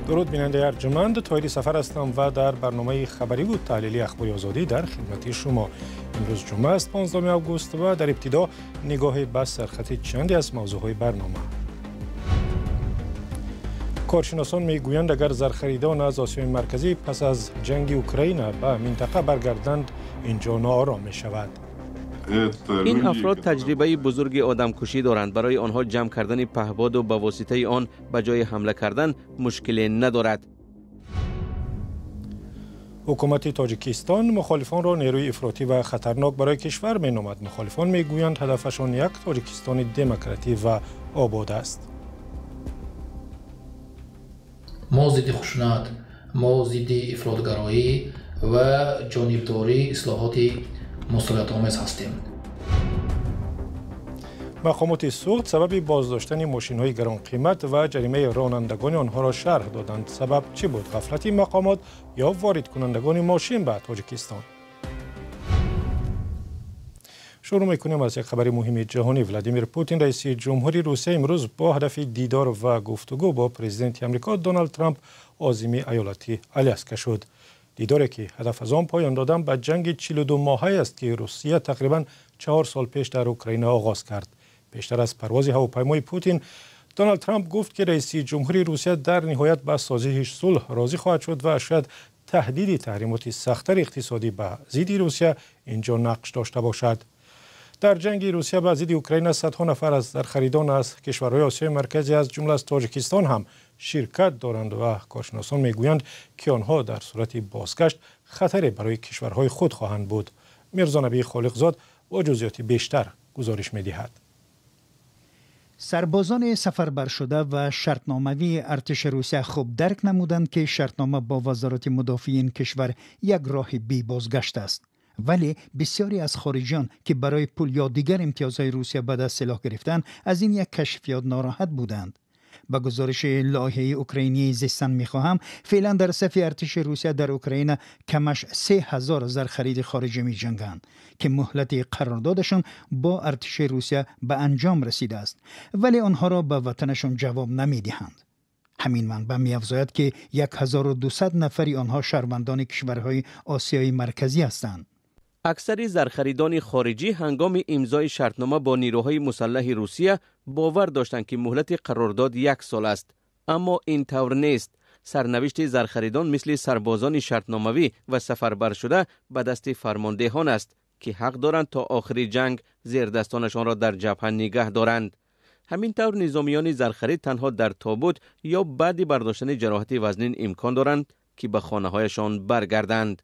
Дуруд, бинандаи арҷманд. Тоҳири Сафар ҳастам ва дар барномаи хабариву таҳлили Ахбори Озодӣ дар хидмати шумо. Имрӯз ҷумъа аст, 15 август, ва дар ибтидо нигоҳе ба сархати чанде аз мавзӯъҳои барнома. Коршиносон мегӯянд, агар зархаридон аз Осиёи Марказӣ пас аз ҷанги Украина ба минтақа баргарданд, инҷо ноором мешавад. Ин афрод таҷрибаи бузурги одамкушӣ доранд. Барои онҳо ҷамъ кардани паҳбоду ба воситаи он ба ҷои ҳамла кардан мушкиле надорад. Ҳукумати Тоҷикистон мухолифонро нерӯи ифротӣ ва хатарнок барои кишвар меномад. Мухолифон мегӯянд, ҳадафашон як Тоҷикистони демократӣ ва обод аст. Мо зидди хушунат, мо зидди ифротгароӣ ва ҷонибдории ислоҳоти мусолиҳатомез ҳастем. Мақомоти Суғд сабаби боздоштани мошинҳои гаронқимат ва ҷаримаи ронандагони онҳоро шарҳ доданд. Сабаб чӣ буд? Ғафлати мақомот ё воридкунандагони мошин ба Тоҷикистон? Шурӯъ мекунем аз як хабари муҳими ҷаҳонӣ. Владимир Путин, раиси ҷумҳури Русия, имрӯз бо ҳадафи дидор ва гуфтугӯ бо президенти Амрико Доналд Трамп озими иёлати Аляска шуд. Дидоре ки ҳадаф аз он поён додан ба ҷанги 42 моҳае аст, ки Русия тақрибан 4 сол пеш дар Украина оғоз кард. Пештар аз парвози ҳавопаймои Путин Доналд Трамп гуфт, ки раиси ҷумҳури Русия дар ниҳоят ба созиши сулҳ розӣ хоҳад шуд ва шояд таҳдиди таҳримоти сахттари иқтисодӣ ба зидди Русия инҷо нақш дошта бошад. Дар ҷанги Русия ба зидди Украина садҳо нафар аз зархаридон аз кишварҳои Осиёи Марказӣ, аз ҷумла аз Тоҷикистон ҳам ширкат доранд ва коршиносон мегӯянд, ки онҳо дар сурати бозгашт хатаре барои кишварҳои худ хоҳанд буд. Мирзонабии Холиқзод бо ҷузъиёти бештар гузориш медиҳад. Сарбозони сафарбаршуда ва шартномавии артиши Русия хуб дарк намуданд, ки шартнома бо Вазорати мудофиаи ин кишвар як роҳи бебозгашт аст. Вале бисёре аз хориҷиён, ки барои пул ё дигар имтиёзҳои Русия ба даст силоҳ гирифтанд, аз ин як кашфиёт нороҳат буданд. Ба гузориши лоиҳаи украинии «Зистан мехоҳам», феълан дар сафи артиши Русия дар Украина камаш 3000 зархариди хориҷӣ меҷанганд, ки муҳлати қарордодашон бо артиши Русия ба анҷом расидааст, вале онҳоро ба ватанашон ҷавоб намедиҳанд. Ҳамин манбаъ меафзояд, ки 1200 нафари онҳо шаҳрвандони кишварҳои Осиёи Марказӣ ҳастанд. Аксари зархаридони хориҷӣ ҳангоми имзои шартнома бо нирӯҳои мусаллаҳи Русия бовар доштанд, ки муҳлати қарордод як сол аст, аммо ин тавр нест. Сарнавишти зархаридон мисли сарбозони шартномавӣ ва сафарбаршуда ба дасти фармондеҳон аст, ки ҳақ доранд то охири ҷанг зердастонашонро дар ҷабҳа нигаҳ доранд. Ҳамин тавр, низомиёни зархарид танҳо дар тобут ё баъди бардоштани ҷароҳати вазнин имкон доранд, ки ба хонаҳояшон баргарданд.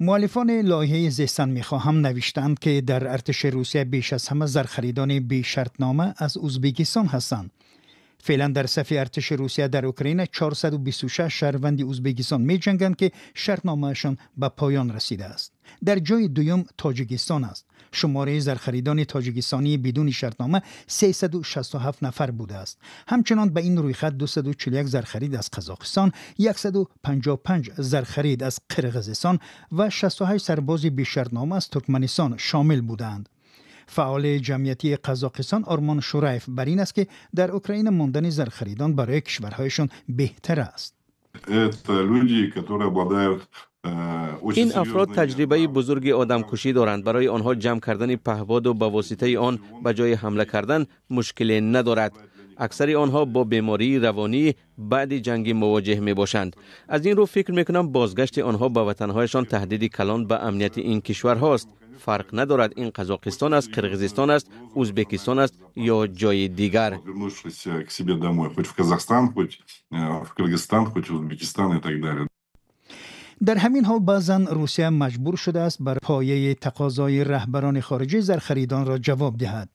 Муаллифони лоиҳаи «Зистан мехоҳам» навиштаанд, ки дар артиши Русия беш аз ҳама зархаридони бешартнома аз Узбекистон ҳастанд. Феълан дар сафи артиши Русия дар Украина 426 шаҳрванди Узбекистон меҷанганд, ки шартномаашон ба поён расидааст. Дар ҷои дуюм Тоҷикистон аст. Шумораи зархаридони тоҷикистонии бидуни шартнома 367 нафар будааст. Ҳамчунон ба ин рӯйхат 241 зархарид аз Қазоқистон, 155 зархарид аз Қирғизистон ва 68 сарбози бешартнома аз Туркманистон шомил буданд. Фаъоли ҷамъиятии Қазоқистон Ормон Шураев бар ин аст, ки дар Украина мондани зархаридон барои кишварҳояшон беҳтар аст. Это люди, которые обладают Ин афрод таҷрибаи бузурги одамкушӣ доранд. Барои онҳо ҷамъ кардани паҳбоду ба воситаи он ба ҷои ҳамла кардан мушкиле надорад. Аксари онҳо бо бемории равонии баъди ҷангӣ мувоҷеҳ мебошанд. Аз ин рӯ, фикр мекунам, бозгашти онҳо ба ватанҳояшон таҳдиди калон ба амнияти ин кишварҳост. Фарқ надорад, ин Қазоқистон аст, Қирғизистон аст, Узбекистон аст ё ҷои дигар. Вернувшись к себе домой, хоть в Казахстан, хоть в Кыргызстан, хоть в Узбекистан и так далее. Дар ҳамин ҳол, баъзан Русия маҷбур шудааст бар пояи тақозои раҳбарони хориҷӣ зархаридонро ҷавоб диҳад.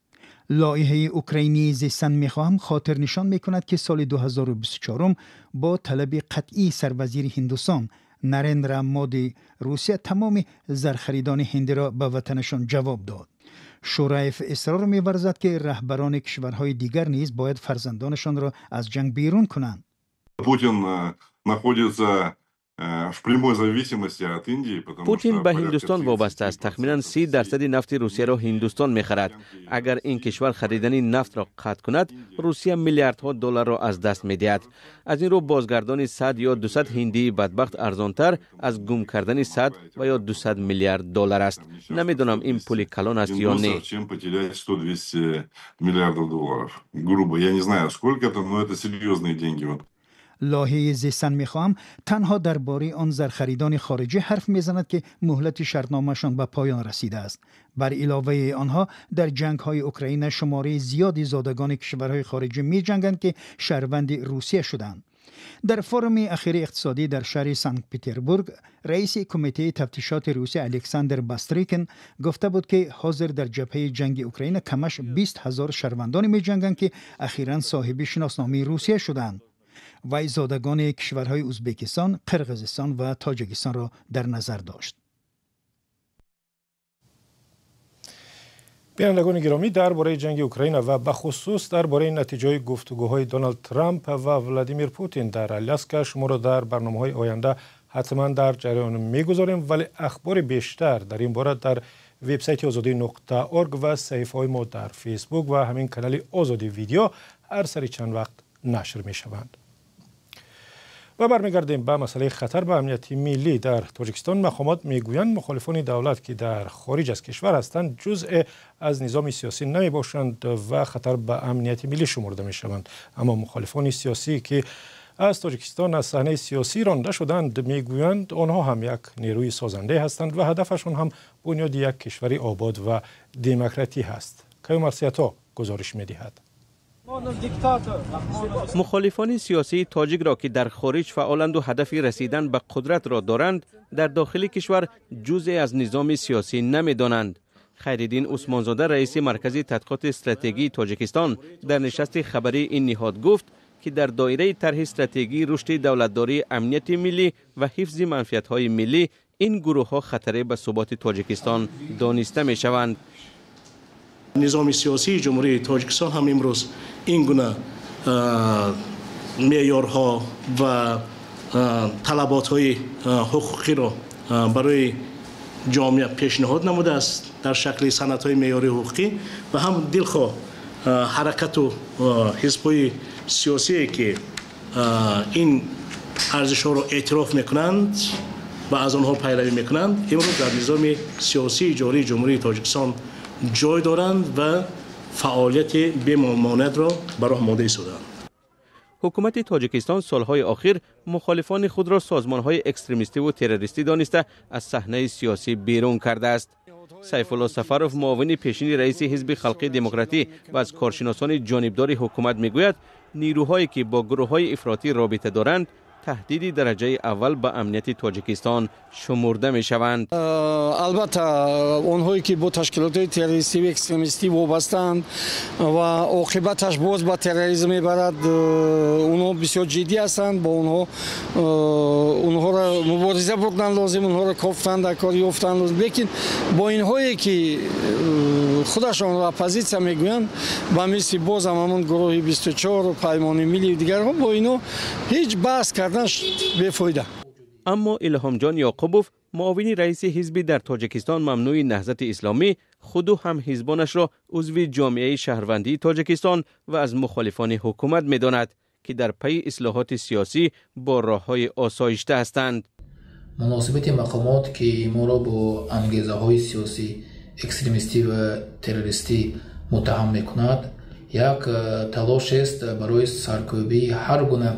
Лоиҳаи украинии «Зистан мехоҳам» хотирнишон мекунад, ки соли 2024 бо талаби қатъии сарвазири Ҳиндустон Нарендра Моди Русия тамоми зархаридони ҳиндиро ба ватанашон ҷавоб дод. Шураев исрор меварзад, ки раҳбарони кишварҳои дигар низ бояд фарзандонашонро аз ҷанг берун кунанд. Путин находится В прямой зависимости от Индии, потому Путин что ба порядка Ҳиндустон вобаста аст. Тахминан 30% нафти Русияро Ҳиндустон мехарад. Агар ин кишвар харидани нафтро қатъ кунад, Русия миллиардҳо долларро аз даст медиҳад. Аз ин рӯ бозгардони 100 ё 200 ҳиндии бадбахт арзонтар аз гум кардани 100 ва ё 200 миллиард доллар аст. Намедонам, ин пули калон аст ё не. Индусов, чем потерять 100-200 миллиардов долларов. Грубо, я не знаю, сколько это, но это серьезные деньги. Вот. Лоиҳаи «Зистан мехоҳам» танҳо дар бораи он зархаридони хориҷӣ ҳарф мезанад, ки муҳлати шартномаашон ба поён расидааст. Бар иловаи онҳо, дар ҷангҳои Украина шумораи зиёди зодагони кишварҳои хориҷӣ меҷанганд, ки шаҳрванди Русия шуданд. Дар форуми ахири иқтисодӣ дар шаҳри Санкт Петербург раиси Кумитаи тафтишоти Русия Александр Бастрикин гуфта буд, ки ҳозир дар ҷабҳаи ҷанги Украина камаш 20 000 шаҳрвандоне меҷанганд, ки ахиран соҳиби шиносномаи Русия шуданд. Вай зодагони кишварҳои Ӯзбекистон, Қирғизистон ва Тоҷикистонро дар назар дошт. Бинандагони гиромӣ, дар бораи ҷанги Украина ва бахусус дар бораи натиҷаҳои гуфтугӯҳои Доналд Трамп ва Владимир Путин дар Аляска шуморо дар барномаҳои оянда ҳатман дар ҷараён мегузорем, вале ахбори бештар дар ин бора дар вебсайти Озодӣ.org ва саҳифаҳои мо дар Фейсбук ва ҳамин канали Озодӣ Видео ҳар сари чанд вақт нашр мешаванд. Ва бармегардем ба масъалаи хатар ба амнияти миллӣ дар Тоҷикистон. Мақомот мегӯянд, мухолифони давлат, ки дар хориҷ аз кишвар ҳастанд, ҷузъе аз низоми сиёсӣ намебошанд ва хатар ба амнияти миллӣ шумурда мешаванд. Аммо мухолифони сиёсӣ, ки аз Тоҷикистон аз саҳнаи сиёсӣ ронда шуданд, мегӯянд, онҳо ҳам як нерӯи созандае ҳастанд ва ҳадафашон ҳам бунёди як кишвари обод ва демократӣ ҳаст. Каюмарс Ато гузориш медиҳад. Мухолифони сиёсии тоҷикро, ки дар хориҷ фаъоланду ҳадафи расидан ба қудратро доранд, дар дохили кишвар ҷузъе аз низоми сиёсӣ намедонанд. Хайриддин Усмонзода, раиси Маркази тадқиқоти стратегии Тоҷикистон, дар нишасти хабарии ин ниҳод гуфт, ки дар доираи тарҳи стратегии рушди давлатдории, амнияти миллӣ ва ҳифзи манфиатҳои миллӣ ин гурӯҳҳо хатаре ба суботи Тоҷикистон дониста мешаванд. Низоми сиёсии Ҷумҳурии Тоҷикистон ҳам имрӯз ин гуна меъёрҳо ва талаботҳои ҳуқуқиро барои ҷомеа пешниҳод намудааст дар шакли санадҳои меъёрии ҳуқуқӣ ва ҳам дилхоҳ ҳаракату ҳизбҳои сиёсие, ки ин арзишҳоро эътироф мекунанд ва аз онҳо пайравӣ мекунанд, имрӯз дар низоми сиёсии ҷории Ҷумҳурии Тоҷикистон ҷой доранд ва фаъолияти бемонеатро ба роҳ монда истодаанд. Ҳукумати Тоҷикистон солҳои охир мухолифони худро созмонҳои экстремистиву террористӣ дониста, аз саҳнаи сиёсӣ берун кардааст. Сайфулло Сафаров, муовини пешини раиси Ҳизби Халқии Демократӣ ва аз коршиносони ҷонибдори ҳукумат, мегӯяд, нирӯҳое ки бо гурӯҳҳои ифротӣ робита доранд, таҳдиди дараҷаи аввал ба амнияти Тоҷикистон шумурда мешаванд. Албатта, онҳое ки бо ташкилотҳои террористиву экстремистӣ вобастаанд ва оқибаташ боз ба терроризм мебарад, онҳо бисёр ҷиддӣ ҳастанд. Бо онҳо онҳоро мубориза бурдан лозим, онҳоро кофтан дар кор, ёфтан лозим. Лекин бо инҳое ки худашонро оппозитсия мегӯянд, ба мисли бозам ҳамон гурӯҳи 24, Паймони миллию дигарҳо, бо инҳо ҳеҷ баҳс кардан бефоида. Аммо Илҳомҷон Ёқубов, муовини раиси ҳизби дар Тоҷикистон мамнӯи Наҳзати Исломӣ, худу ҳамҳизбонашро узви ҷомеаи шаҳрвандии Тоҷикистон ва аз мухолифони ҳукумат медонад, ки дар пайи ислоҳоти сиёсӣ бо роҳҳои осоишта ҳастанд. Муносибати мақомот, ки моро бо ангезаҳои сиёсӣ, экстремистӣ ва террористӣ муттаҳам мекунад, як талошест барои саркӯбии ҳар гуна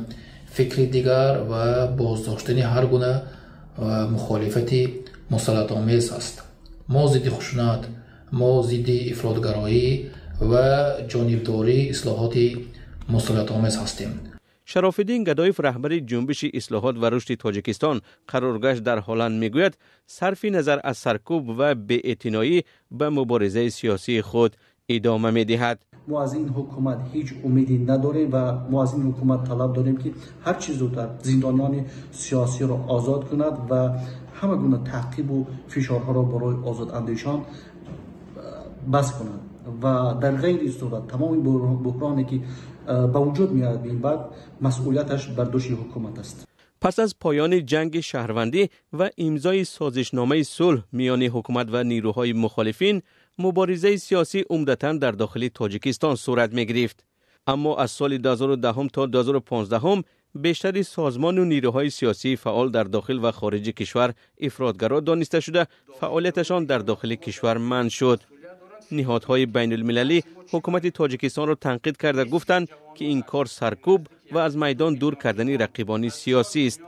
фикри дигар ва боздоштани ҳар гуна мухолифати мусолиҳатомез аст. Мо зидди хушунат, мо зидди ифротгароӣ ва ҷонибдории ислоҳоти мусолиҳатомез ҳастем. Шарофиддин Гадоев, раҳбари Ҷунбиши ислоҳот ва рушди Тоҷикистон, қароргаш дар Ҳолланд, мегӯяд, сарфи назар аз саркӯб ва беэътиноӣ ба муборизаи сиёсии худ идома медиҳад. Мо аз ин ҳукумат ҳеҷ умеде надорем ва мо аз ин ҳукумат талаб дорем, ки ҳар чӣ зудтар зиндониёни сиёсиро озод кунад ва ҳама гуна таъқибу фишорҳоро барои озодандешон бас кунад ва дар ғайри сурат тамоми буҳроне, ки ба вуҷуд меояд, ин баъд масъулияташ бар дӯши ҳукумат аст. Пас аз поёни ҷанги шаҳрвандӣ ва имзои созишномаи сулҳ миёни ҳукумат ва нерӯҳои мухолифин, муборизаи сиёсӣ умдатан дар дохили Тоҷикистон сурат мегирифт. Аммо аз соли 2010 то 2015 бештари созмону нерӯҳои сиёсии фаъол дар дохил ва хориҷи кишвар ифротгаро дониста шуда, фаъолияташон дар дохили кишвар манъ шуд. Ниҳодҳои байналмилалӣ ҳукумати Тоҷикистонро танқид карда гуфтанд, ки ин кор саркӯб ва аз майдон дур кардани рақибони сиёсӣ аст.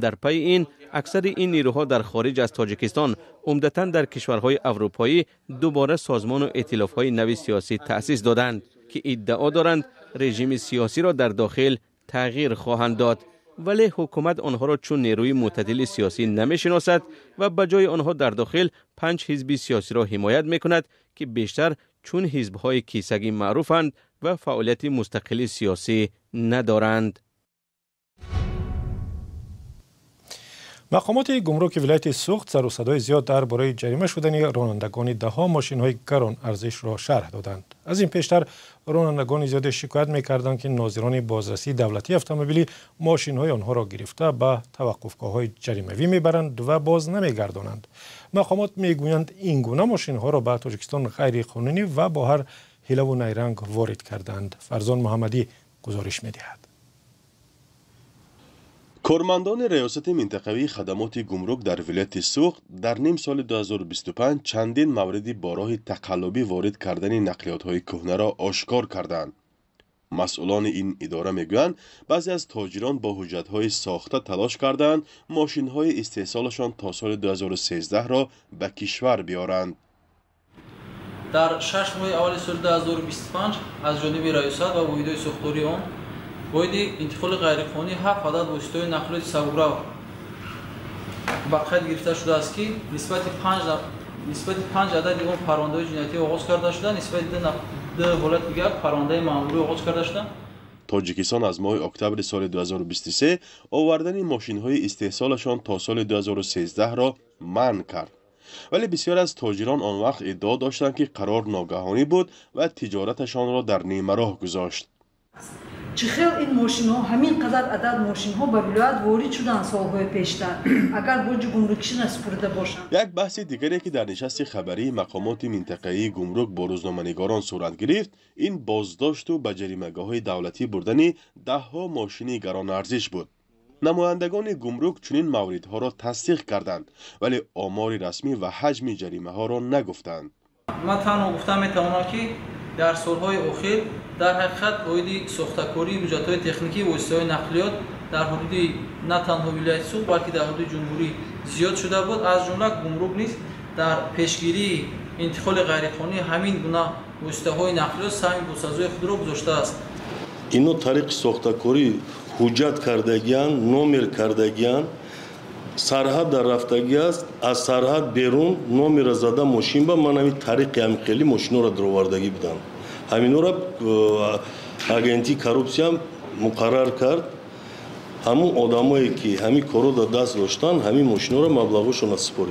Дар пайи ин аксари ин нерӯҳо дар хориҷ аз Тоҷикистон, умдатан дар кишварҳои аврупоӣ, дубора созмону эътилофҳои нави сиёсӣ таъсис доданд, ки иддао доранд режими сиёсиро дар дохил тағйир хоҳанд дод. Вале ҳукумат онҳоро чун нерӯи мӯътадили сиёсӣ намешиносад ва ба ҷои онҳо дар дохил 5 ҳизби сиёсиро ҳимоят мекунад, ки бештар чун ҳизбҳои кисагӣ маъруфанд ва фаъолияти мустақили сиёсӣ надоранд. Мақомоти гумруки вилояти Суғд сару садои зиёд дар бораи ҷарима шудани ронандагони даҳҳо мошинҳои гарон арзишро шарҳ доданд. Аз ин пештар ронандагони зиёде шикоят мекарданд, ки нозирони бозрасии давлатии автомобилӣ мошинҳои онҳоро гирифта ба таваққуфгоҳҳои ҷаримавӣ мебаранд ва боз намегардонанд. Мақомот мегӯянд, ин гуна мошинҳоро ба Тоҷикистон ғайриқонунӣ ва бо ҳар ҳилаву найранг ворид карданд. Фарзон Муҳаммадӣ гузориш медиҳад. Кормандони раёсати минтақавии хадамоти гумрук дар вилояти Суғд дар ним соли 2025 чандин мавриди бо роҳи тақаллубӣ ворид кардани нақлиётҳои кӯҳнаро ошкор карданд. Масъулони ин идора мегӯянд, баъзе аз тоҷирон бо ҳуҷҷатҳои сохта талош карданд мошинҳои истеҳсолашон то соли 2013-ро ба кишвар биёранд. Дар 6 моҳи аввали соли 2025 аз ҷониби раёсат ва воҳидҳои сохтории он воҳиди интиқоли ғайриқонунӣ 7 адад воситаҳои нақлиёти сабукрав ба қайд гирифта шудааст, ки нисбати 5 адади он парвандаҳои ҷиноятӣ оғоз карда шуда, нисбати ду ҳолати дигар парвандаи маъмурӣ оғоз карда шуда. Тоҷикистон аз моҳи октябри соли 2023 овардани мошинҳои истеҳсолашон то соли 2013-ро манъ кард. Вале бисёр аз тоҷирон он вақт иддао доштанд, ки қарор ногаҳонӣ буд ва тиҷораташонро дар нимароҳ гузошт. Чӣ хел ин мошинҳо, ҳамин қадар адад мошинҳо ба вилоят ворид шуданд солҳои пештар, агар боҷи гумрукӣ насупурида бошанд? Як баҳси дигаре, ки дар нишасти хабарии мақомоти минтақавии гумрук бо рӯзноманигорон сурат гирифт, ин боздошту ба ҷаримагоҳҳои давлатӣ бурдани даҳҳо мошини гаронарзиш буд. Намояндагони гумрук чунин мавридҳоро тасдиқ карданд, вале омори расмӣ ва ҳаҷми ҷаримаҳоро нагуфтанд. Ман танҳо гуфта метавонам, ки дар солҳои охир дар ҳақиқат оиди сохтакории ҳуҷҷатҳои техникӣ воситаҳои нақлиёт дар ҳудуди на танҳо вилояти Суғд, балки дар ҳудуди ҷумҳурӣ зиёд шуда буд. Аз ҷумла гумрук низ дар пешгирии интиқоли ғайриқонунии ҳамин гуна воситаҳои нақлиёт саҳми босазои худро гузоштааст. Ино тариқи сохтакорӣ ҳуҷҷат кардагиянд, номер кардагиянд, сарҳад дар рафтагӣ аст, аз сарҳад берун номера зада мошин ба ман ҳамин тариқи ҳамин хеле мошинҳоро даровардагӣ буданд. Ҳаминҳоро агентии коррупсия муқаррар кард. Ҳамун одамое, ки ҳамин корро дар даст доштанд, ҳамин мошинҳоро маблағҳошонро супорид.